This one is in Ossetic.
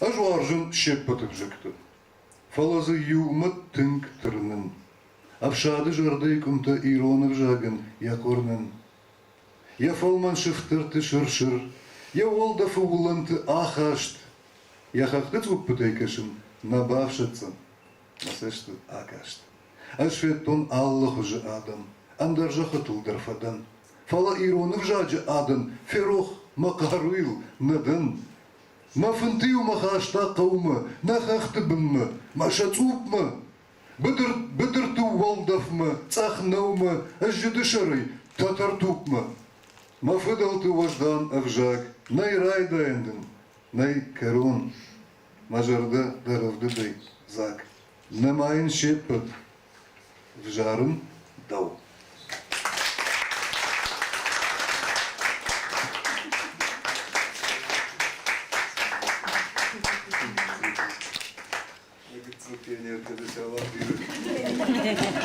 Ӕз уарзын се ппӕты взӕгты, фӕлӕ дзы иумӕ тынг тырнын. Ӕфсады зӕрдӕйы къуымтӕ ирон ӕвзагӕн йӕ хъуырнын. Йӕ фӕлмӕн сыфтӕрты сыр-сыр, йӕ уӕлдӕфы уылӕнты ахаст, йӕ хӕхты цъуппытӕй кӕсын нӕ бафсӕддзӕн мӕ цӕсты акаст. Ӕз федтон алы хуызы адӕм, ӕндӕр зӕххытыл дӕр фӕдӕн. Фӕлӕ ирон ӕвзаджы адӕн ферох мӕ хъаруйыл нӕ дӕн. Мӕ фынты-иу мӕ хаста хъӕумӕ, нӕ хӕхты бынмӕ, мӕ сӕ цъупмӕ. Быдыр, быдырты уӕлдӕфмӕ, цъӕх нӕумӕ, ӕзджыды сӕрӕй Тӕтӕртупмӕ. Мӕ фыдӕлты уӕздан ӕвзаг, нӕй райдайӕн дын, нӕй кӕрон. Мӕ зӕрдӕ дӕ рӕвдыдӕй дзаг. Нӕма йын се ппӕт взарын дӕу. Гыццыл пионертӕ дӕ сӕ